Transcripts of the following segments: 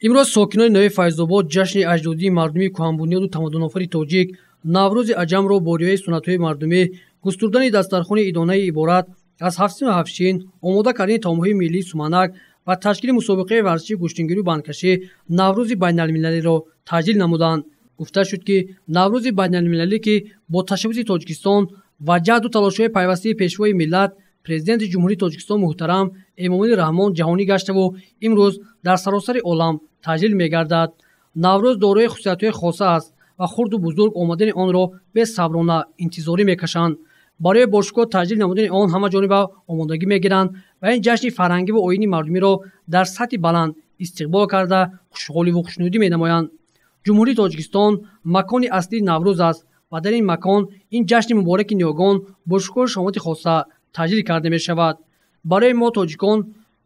Имрӯз сокинони ноҳияи Файзобод ҷашни аҷдодии мардуми кӯҳанбунёду тамаддунофари тоҷик Наврӯзи аҷамро бо риояи суннатҳои мардумӣ, густурдани дастархони идонаи иборат аз ҳафтсину ҳафтшин, омода кардани таомҳои миллии суманак ва ташкили мусобиқаи варзишии гӯштингирию бандкашӣ Наврӯзи байналмилалиро таҷлил намуданд. Гуфта шуд, ки Наврӯзи байналмилалӣ, ки бо ташаббуси Тоҷикистон ва ҷаҳду талошҳои пайвастаи Пешвои миллат, Президенти Ҷумҳурии Тоҷикистон муҳтарам Эмомалӣ Раҳмон ҷаҳонӣ гаштаву имрӯз дар саросари олам таҷлил мегардад. Наврӯз дорои хусусиятҳои хоса аст ва хурду бузург омадани онро бесаброна интизорӣ мекашанд. Барои бошукӯҳ таҷлил намудани он ҳамаҷониба омодагӣ мегиранд ва ин ҷашни фарҳангӣ ва оини мардумиро дар сатҳи баланд истиқбол карда, хушҳоливу хушнудӣ менамоянд. Ҷумҳурии Тоҷикистон макони аслии Наврӯз аст ва дар ин макон ин ҷашни мубораки ниёгон бо шукӯҳу шаҳомати хоса таҷлил карда мешавад. Барои мо тоҷикон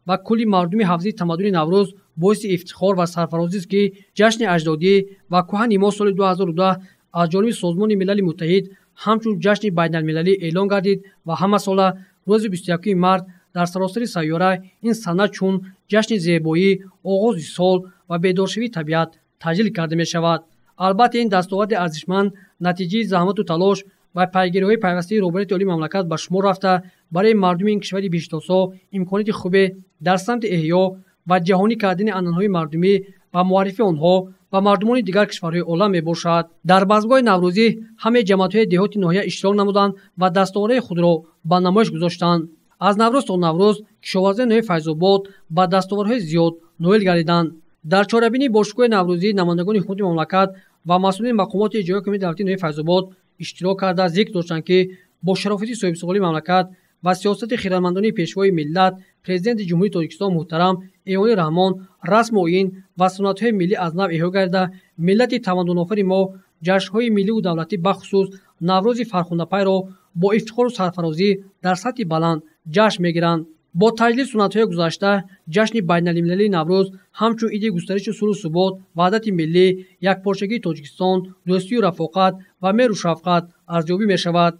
ва кулли мардуми ҳавзаи тамаддуни Наврӯз боиси ифтихор ва сарфарозист, ки ҷашни аҷдодӣ ва кӯҳани мо соли 2010 аз ҷониби Созмони Милали Муттаҳид ҳамчун ҷашни байналмилалӣ эълон гардид ва ҳамасола рӯзи 21 март дар саросари сайёра ин сана чун ҷашни зебоӣ, оғози сол ва бедоршавии табиат таҷлил карда мешавад. Албатта, ин дастоварди арзишманд натиҷаи заҳмату талош ва пайгириҳои пайвастаи роҳбарияти олии мамлакат ба шумор рафта, барои мардуми ин кишвари биҳиштосо имконияти хубе дар самти эҳё ва ҷаҳонӣ кардани анъанаҳои мардумӣ ва муаррифии онҳо ба мардумони дигар кишварҳои олам мебошад. Дар базмгоҳи наврӯзӣ ҳамаи ҷамоатҳои деҳоти ноҳия иштирок намуданд ва дастоварҳои худро ба намоиш гузоштанд. Аз Наврӯз то Наврӯз кишоварзони ноҳияи Файзобод ба дастовардҳои зиёд ноил гардиданд. Дар чорабинии бошукӯҳи наврӯзӣ намояндагони ҳукумати мамлакат ва масъулини мақомоти иҷроияи ҳокимияти давлатии ноҳияи Файзобод иштирок карда, зикр доштанд, ки бо шарофати соҳибистиқлолии мамлакат ва сиёсати хирадмандонаи Пешвои миллат, Президенти Ҷумҳурии Тоҷикистон муҳтарам Эмомалӣ Раҳмон расму оин ва суннатҳои миллӣ аз нав эҳё гардида, миллати тамаддунофари мо ҷашнҳои милливу давлатӣ, бахусус Наврӯзи фархундапайро бо ифтихору сарфарозӣ дар сатҳи баланд ҷашн мегиранд. Бо таҷлили суннатҳои гузашта ҷашни байналмилалии Наврӯз ҳамчун иди густариши сулҳу субот, ваҳдати миллӣ, якпорчагии Тоҷикистон, дӯстию рафоқат ва меҳру шафқат арзёбӣ мешавад.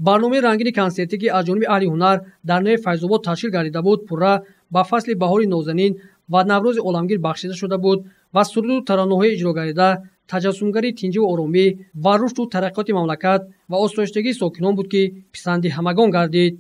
Барномаи рангини консертӣ, ки аз ҷониби аҳли ҳунар дар ноҳияи Файзобод ташкил гардида буд, пурра ба фасли баҳори нозанин ва Наврӯзи оламгир бахшида шуда буд ва суруду таронаҳои иҷро гардида таҷассумгари тинҷиву оромӣ ва рушду тараққиёти мамлакат ва осоиштагии сокинон буд, ки писанди ҳамагон гардид.